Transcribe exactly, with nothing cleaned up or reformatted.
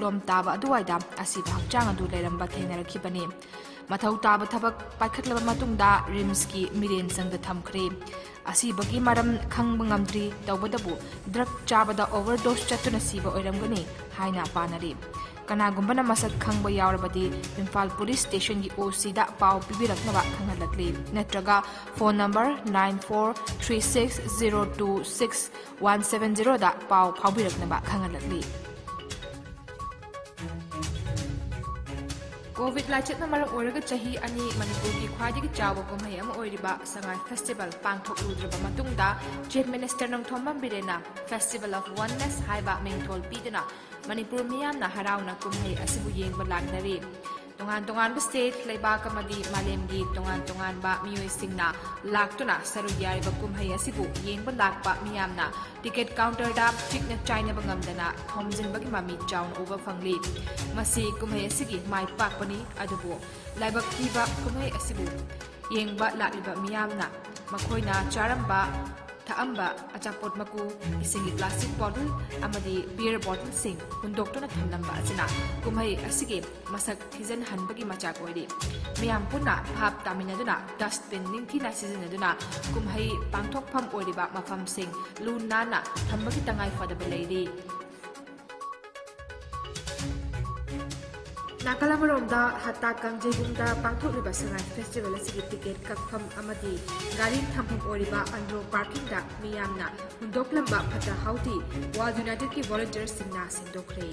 ꯂꯣꯝ ꯇꯥꯕ ꯑꯗꯨꯋꯥꯏꯗ ꯑꯁꯤꯕ ꯍꯛꯆꯥꯡ ꯑꯗꯨ ꯂꯩꯔꯝꯕ ꯊꯦꯡꯅꯔꯛꯈꯤꯕꯅꯤ꯫ ꯃꯊꯧ ꯇꯥꯕ ꯊꯕꯛ ꯄꯥꯏꯈꯠꯂꯕ ꯃꯇꯨꯡꯗ ꯔꯤꯝꯁꯀꯤ ꯃꯤꯔꯦꯟ ꯆꯪꯗ ꯊꯝꯈ꯭ꯔꯦ꯫ ꯑꯁꯤꯕꯒꯤ ꯃꯔꯝ ꯈꯪꯕ ꯉꯝꯗ꯭ꯔꯤ, ꯇꯧꯕꯇꯕꯨ ꯗ꯭ꯔꯒ ꯆꯥꯕꯗ ꯑꯣꯚꯔꯗꯣꯁ ꯆꯠꯇꯨꯅ ꯁꯤꯕ ꯑꯣꯏꯔꯝꯒꯅꯤ ꯍꯥꯏꯅ ꯄꯥꯅꯔꯤ꯫ ꯀꯅꯥꯒꯨꯝꯕꯅ ꯃꯁꯛ ꯈꯪꯕ ꯌꯥꯎꯔꯕꯗꯤ ꯏꯝꯐꯥꯜ ꯄꯨꯂꯤꯁ ꯁ꯭ꯇꯦꯁꯟꯒꯤ ꯑꯣ ꯁꯤꯗ ꯄꯥꯎ ꯄꯤꯕꯤꯔꯛꯅꯕ ꯈꯪꯍꯜꯂꯛꯂꯤ, ꯅꯠꯇ꯭ꯔꯒ phone number nine four three six zero two six one seven zero ꯗ ꯄꯥꯎ ꯐꯥꯎꯕꯤꯔꯛꯅꯕ ꯈꯪꯍꯜꯂꯛꯂꯤ꯫ ꯀꯣꯚꯤꯗ ꯂꯥꯏꯆꯠꯅ ꯃꯔꯝ ꯑꯣꯏꯔꯒ ꯆꯍꯤ ꯑꯅꯤ ꯃꯅꯤꯄꯨꯔꯒꯤ ꯈ꯭ꯋꯥꯏꯗꯒꯤ ꯆꯥꯎꯕ ꯀꯨꯝꯍꯩ ꯑꯃ ꯑꯣꯏꯔꯤꯕ ꯁꯉꯥꯏ ꯐꯦꯁꯇꯤꯚꯦꯜ ꯄꯥꯡꯊꯣꯛꯂꯨꯗ꯭ꯔꯕ ꯃꯇꯨꯡꯗ, ꯆꯤꯐ ꯃꯤꯅꯤꯁꯇꯔ ꯅꯣꯡꯊꯣꯝꯕꯝ ꯕꯤꯔꯦꯟꯅ Festival of Oneness ꯍꯥꯏꯕ ꯃꯤꯡꯊꯣꯜ ꯄꯤꯗꯨꯅ ꯃꯅꯤꯄꯨꯔ ꯃꯤꯌꯥꯝꯅ ꯍꯔꯥꯎꯅ ꯀꯨꯝꯍꯩ ꯑꯁꯤꯕꯨ ꯌꯦꯡꯕ ꯂꯥꯛꯅꯔꯤ꯫ ꯇꯣꯉꯥꯟ ꯇꯣꯉꯥꯟꯕ ꯁ꯭ꯇꯦꯠ, ꯂꯩꯕꯥꯛ ꯑꯃꯗꯤ ꯃꯥꯂꯦꯝꯒꯤ ꯇꯣꯉꯥꯟ ꯇꯣꯉꯥꯟꯕ ꯃꯤꯑꯣꯏꯁꯤꯡꯅ ꯂꯥꯛꯇꯨꯅ ꯁꯔꯨꯛ ꯌꯥꯔꯤꯕ ꯀꯨꯝꯍꯩ ꯑꯁꯤꯕꯨ ꯌꯦꯡꯕ ꯂꯥꯛꯄ ꯃꯤꯌꯥꯝꯅ ꯇꯤꯀꯦꯠ ꯀꯥꯎꯟꯇꯔꯗ ꯆꯤꯛꯅ ꯆꯥꯏꯅꯕ ꯉꯝꯗꯅ ꯊꯣꯝꯖꯤꯟꯕꯒꯤ ꯃꯃꯤ ꯆꯥꯎꯅ ꯎꯕ ꯐꯪꯂꯤ꯫ ꯃꯁꯤ ꯀꯨꯝꯍꯩ ꯑꯁꯤꯒꯤ ꯃꯥꯏ ꯄꯥꯛꯄꯅꯤ꯫ ꯑꯗꯨꯕꯨ ꯂꯥꯏꯕꯛ ꯊꯤꯕ, ꯀꯨꯝꯍꯩ ꯑꯁꯤꯕꯨ ꯌꯦꯡꯕ ꯂꯥꯛꯂꯤꯕ ꯃꯤꯌꯥꯝꯅ ꯃꯈꯣꯏꯅ ꯆꯥꯔꯝꯕ, ꯊꯛꯑꯝꯕ ꯑꯆꯥꯄꯣꯠ ꯃꯀꯨ, ꯏꯁꯤꯡꯒꯤ ꯄ꯭ꯂꯥꯁꯇꯤꯛ ꯕꯣꯇꯜ ꯑꯃꯗꯤ ꯕꯤꯌꯔ ꯕꯣꯇꯜꯁꯤꯡ ꯍꯨꯟꯗꯣꯛꯇꯨꯅ ꯊꯝꯂꯝꯕ ꯑꯁꯤꯅ ꯀꯨꯝꯍꯩ ꯑꯁꯤꯒꯤ ꯃꯁꯛ ꯊꯤꯖꯤꯟꯍꯟꯕꯒꯤ ꯃꯆꯥꯛ ꯑꯣꯏꯔꯤ꯫ ꯃꯤꯌꯥꯝ ꯄꯨꯟꯅ ꯚꯥꯞ ꯇꯥꯃꯤꯟꯅꯗꯨꯅ ꯗꯁꯠꯕꯤꯟ ꯅꯤꯡꯊꯤꯅ ꯁꯤꯖꯤꯟꯅꯗꯨꯅ ꯀꯨꯝꯍꯩ ꯄꯥꯡꯊꯣꯛꯐꯝ ꯑꯣꯏꯔꯤꯕ ꯃꯐꯝꯁꯤꯡ ꯂꯨ ꯅꯥꯟꯅ ꯊꯝꯕꯒꯤ ꯇꯉꯥꯏ ꯐꯗꯕ ꯂꯩꯔꯤ꯫ ꯅꯥꯀꯜ ꯑꯃꯔꯣꯝꯗ ꯍꯠꯇꯥ ꯀꯥꯡꯖꯩꯕꯨꯡꯗ ꯄꯥꯡꯊꯣꯛꯂꯤꯕ ꯁꯉꯥꯏ ꯐꯦꯁꯇꯤꯚꯦꯜ ꯑꯁꯤꯒꯤ ꯇꯤꯀꯦꯠ ꯀꯛꯐꯝ ꯑꯃꯗꯤ ꯒꯥꯔꯤ ꯊꯝꯐꯝ ꯑꯣꯏꯔꯤꯕ ꯑꯟꯗ꯭ꯔꯣ ꯄꯥꯔꯀꯤꯡꯗ ꯃꯤꯌꯥꯝꯅ ꯍꯨꯟꯗꯣꯛꯂꯝꯕ ꯐꯠꯇ ꯍꯥꯎꯗꯤ ꯋꯥꯔꯜꯗ ꯌꯨꯅꯥꯏꯇꯦꯗꯀꯤ ꯚꯣꯂꯨꯟꯇꯤꯌꯔꯁꯤꯡꯅ ꯁꯦꯡꯗꯣꯛꯈ꯭ꯔꯦ꯫